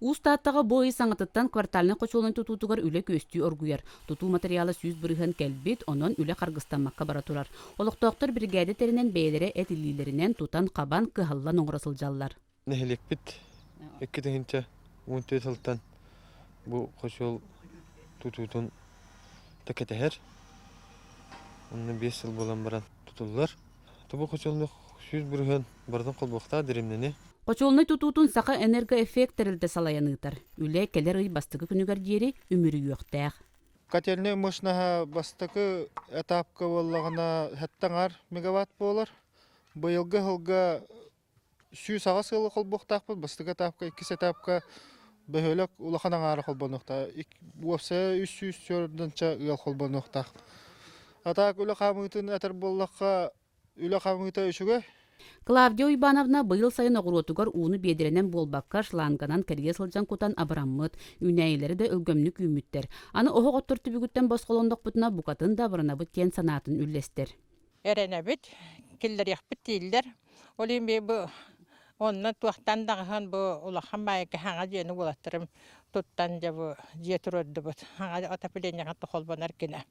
Уус Тааттаҕа бу ый саҥатыттан квартальнай хочуолунай тутуутугар үлэ күөстүү оргуйар. Тутуу матырыйаала 100% кэлбит, онон үлэ харгыстаммакка бара турар. Олохтоохтор биригээдэ тэринэн бэйэлэрэ эт илиилэринэн тутан-хабан, кыһаллан оҥоро сылдьаллар. Нэһилиэкпит 2014 сылтан бу хочуол тутуутун кэтэһэр. Онно 5 сыл буолан баран тутуллар. Тобу хочуолну 100% барытын холбуохтаах диримнэни. Хочуолунай тутуутун Саха энергоэффект тэрилтэ салайан ыытар. Үлэ кэлэр ый бастакы күнүгэр диэри үмүрүйүөхтээх. Котельнай мощноһа бастакы этапка буоллаҕына сэттэ мегаватт буолар. Быйылгы сылга 108 ыалы холбуохтаахпыт. Бастакы этапка, иккис этапка бөһүөлэк улахан аҥаара холбонуохтаах. Уопсайа 300 ыал холбонуохтаах. А так үлэ хаамыытын этэр буоллахха, үлэ хаамыыта үчүгэй. Клавдия Уйбановна быйыл сайын оҕуруотугар ууну биэдэрэнэн буолбакка, шланганан кэрийэ сылдьан кутан абыраммыт, үүнээйилэри да өлгөмнүк үүммүттэр. Аны оһох оттор түбүгүттэн босхолоннохпутуна букатын да абыранабыт диэн санаатын үллэстэр. Эрэнэбит, киллэриэхпит дииллэр. Ол иһин би бу онно туохтан даҕаһан бу улахан баайга хаҥа дьиэни уолаттарым туттан дьэ бу дьиэ туруордубут. Хаҥа отоплениеҕа холбонор гына.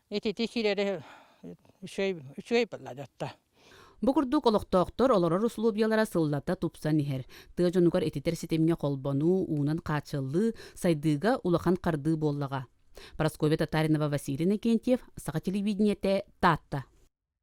Итити киирэри үчүгэй үчүгэй буолла дьотто. Бу курдук олохтоохтор олорор усулуобуйалара сыллата тупсан иһэр. Тыа дьонугар ититэр ситимҥэ холбонуу, уунан хааччыллыы, сайдыыга улахан хардыы буоллаҕа. Парасковья Татаринова, Василий Иннокентьев, Саха телевидениетэ, Таатта.